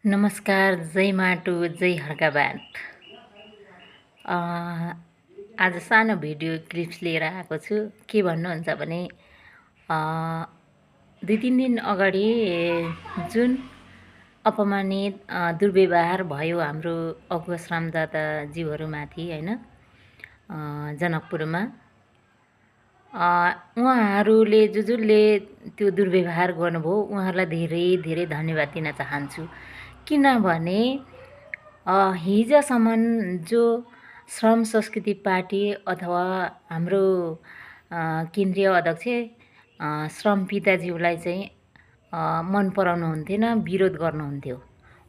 नमस्कार, जय माटो, जय हर्काबाट। आज सानो भिडियो क्लिप्स लिएर आएको छु। के भन्नुहुन्छ भने 2-3 दिन अगाडि जुन अपमानित दुर्व्यवहार भयो हाम्रो अगुवास रामदादाज्यूहरूमाथि होइन, जनकपुरमा उहाँहरूले जसले त्यो दुर्व्यवहार गर्नुभयो उहाँहरूलाई धेरै धेरै धन्यवाद दिन चाहन्छु। किनभने हिजोसम्म जो श्रम संस्कृति पार्टी अथवा हाम्रो केन्द्रीय अध्यक्ष श्रम पिताज्यूलाई चाहिँ मन पराउनुहुन्थेन, विरोध गर्नुहुन्थ्यो।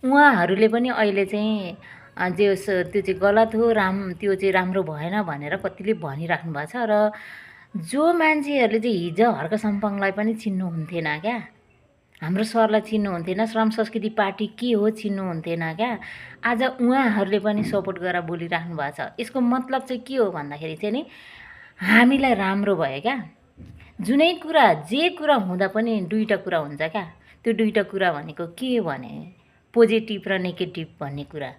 उहाँहरूले पनि अहिले चाहिँ त्यो चाहिँ गलत हो, त्यो चाहिँ राम्रो भएन भनेर कतिले भनिराख्नु भएको छ। र जो मान्छेहरूले चाहिँ हिजो हर्क सम्पङलाई पनि चिन्नुहुन्थेन क्या, हाम्रो सरलाई चिन्नुहुन्थेन, श्रम संस्कृति पार्टी के हो चिन्नुहुन्थेन क्या, आज उहाँहरूले पनि सपोर्ट गरेर बोलिराख्नु भएको छ। यसको मतलब चाहिँ के हो भन्दाखेरि चाहिँ नि हामीलाई राम्रो भयो क्या। जुनै कुरा जे कुरा हुँदा पनि दुईवटा कुरा हुन्छ क्या। त्यो दुईवटा कुरा भनेको के भने पोजिटिभ र नेगेटिभ भन्ने कुरा।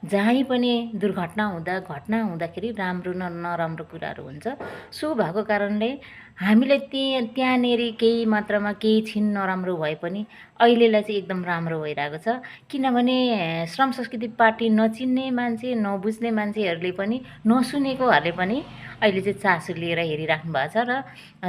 जहीँ पनि दुर्घटना घटना हुँदाखेरि राम्रो र नराम्रो कुराहरू हुन्छ। सो भएको कारणले हामीलाई त्यहाँनिर केही मात्रामा केही छिन नराम्रो भए पनि अहिलेलाई चाहिँ एकदम राम्रो भइरहेको छ। किनभने श्रम संस्कृति पार्टी नचिन्ने मान्छे, नबुझ्ने मान्छेहरूले पनि, नसुनेकोहरूले पनि अहिले चाहिँ चासो लिएर हेरिराख्नु भएको छ र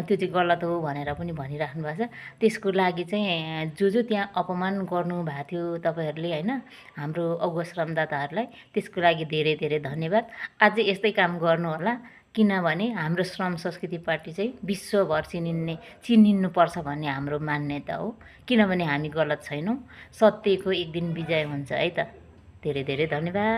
त्यो चाहिँ गलत हो भनेर पनि भनिराख्नु भएको छ। त्यसको लागि चाहिँ जो त्यहाँ अपमान गर्नुभएको थियो तपाईँहरूले होइन, हाम्रो अगुवास रामदादाहरूलाई, त्यसको लागि धेरै धेरै धन्यवाद। अझै यस्तै काम गर्नु होला। किनभने हाम्रो श्रम संस्कृति पार्टी चाहिँ विश्वभर चिनिनुपर्छ भन्ने हाम्रो मान्यता हो। किनभने हामी गलत छैनौँ। सत्यको एक दिन विजय हुन्छ है त। धेरै धेरै धन्यवाद।